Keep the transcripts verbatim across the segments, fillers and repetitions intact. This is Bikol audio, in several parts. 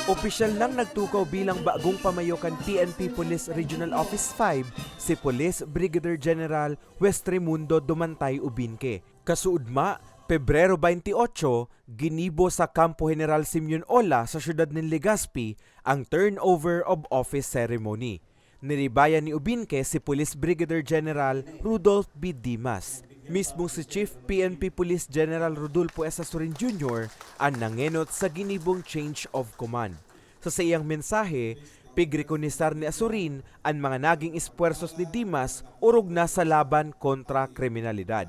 Opisyal nang nagtukaw bilang bagong pamayo kan P N P Police Regional Office five, si Police Brigadier General Wes Raimundo Dumantay Ubinque. Kasuodma, Pebrero twenty-eight, ginibo sa Kampo General Simeon Ola sa siyudad nin Legazpi ang turnover of office ceremony. Niribayan ni Ubinque si Police Brigadier General Rudolph B. Dimas. Mismong si Chief P N P Police General Rodolfo S. Azurin Junior ang nangenot sa ginibong change of command. Sa saiyang mensahe, pigrekonisar ni Azurin an mga naging espuwersos ni Dimas orog na sa laban kontra kriminalidad.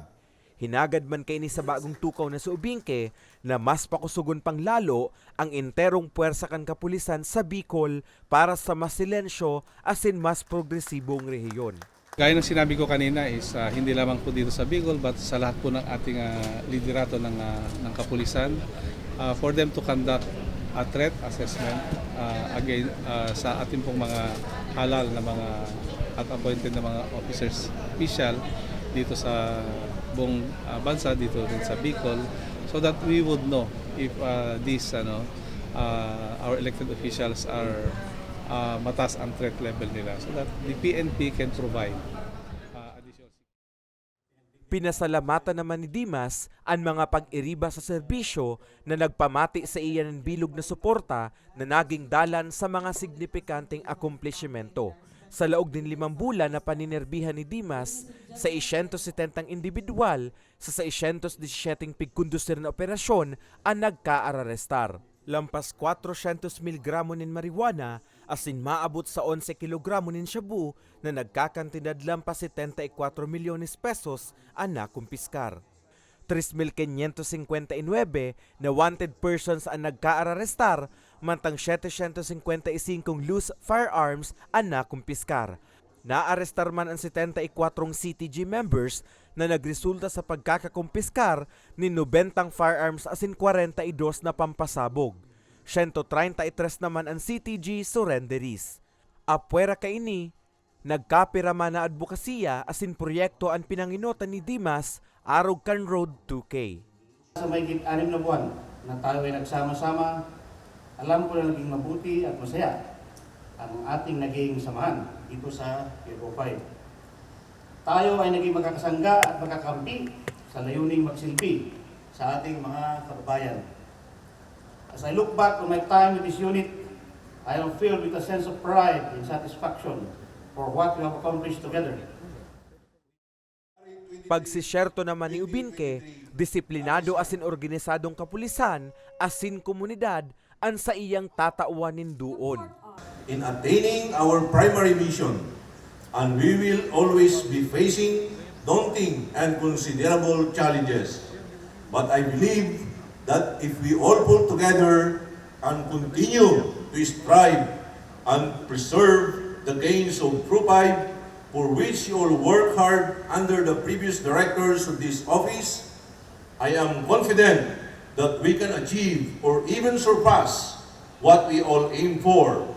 Hinagad man kaini sa bagong tukaw na si Ubinque na mas pakusogon pang lalo ang enterong puwersa kan kapulisan sa Bicol para sa mas silensyo asin mas progresibong rehiyon. Gaya ng sinabi ko kanina is, ah, hindi lamang po dito sa Bicol but sa lahat po ng ating, ah, liderato ng, ah, ng kapulisan, ah, for them to conduct a threat assessment, ah, again, ah, sa ating pong mga halal na mga at appointed na mga officers, official dito sa buong, ah, bansa, dito rin sa Bicol, so that we would know if, ah, these, ano, ah, our elected officials are, ah, mataas ang threat level nila, so that the P N P can provide, ah, additional Pinasalamatan naman ni Dimas an mga pag-iriba sa serbisyo na nagpamati sa iya nin bilog na suporta na naging dalan sa mga signipikanteng akomplishimento. Sa laog nin limang bulan na paninerbihan ni Dimas, seiscientos setenta ang indibidwal sa seiscientos disisyete pigkondusir na operasyon an nagkaararestar. Lampas kwatrosyentos mil gramo nin marijuana asin maabot sa onse kilogramo nin shabu na nagkakantidad lampas setenta y kwatro milyones pesos an nakumpiskar. Tres mil quinientos cincuenta y nuebe na wanted persons an nagkaararestar, mantang setecientos cincuenta y cinco loose firearms an nakumpiskar. Naarestar man an setenta y kwatro C T G members na nagresulta sa pagkakakumpiskar nin nobentang firearms asin kwarenta y dos na pampasabog. Siyento treinta y tres naman an C T G surrenderies. Apwera kaini, nagkapira man na adbokasiya asin proyekto an pinangenotan ni Dimas arog kan Road two K. Sa mahigit anim na buwan na tayo ay nagsama-sama, alam ko na naging mabuti at masaya ang ating naging samahan dito sa P F O five. Tayo ay naging makakasangga at makakampi sa layuning magsilbi sa ating mga kababayan. As I look back on my time with this unit, I am filled with a sense of pride and satisfaction for what we have accomplished together. Pagsisyerto naman ni Ubinque, disiplinado asin organisadong kapulisan asin komunidad an saiyang tatawan nin duon. In attaining our primary mission, and we will always be facing daunting and considerable challenges. But I believe that if we all pull together and continue to strive and preserve the gains of Pro five, for which you all work hard under the previous directors of this office, I am confident that we can achieve or even surpass what we all aim for.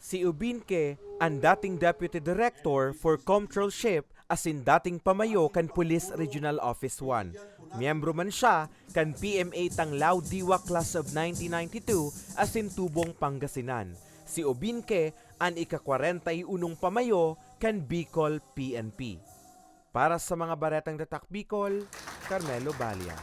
Si Ubinque, an dating Deputy Director for Controlship asin dating pamayo kan Police Regional Office one. Miyembro man siya kan P M A Tanglao Diwa Class of nineteen ninety-two asin Tubong, Pangasinan. Si Ubinque an ika-kwarenta y unong pamayo kan Bicol P N P. Para sa mga Baretang Tatak Bicol, Carmelo Balia.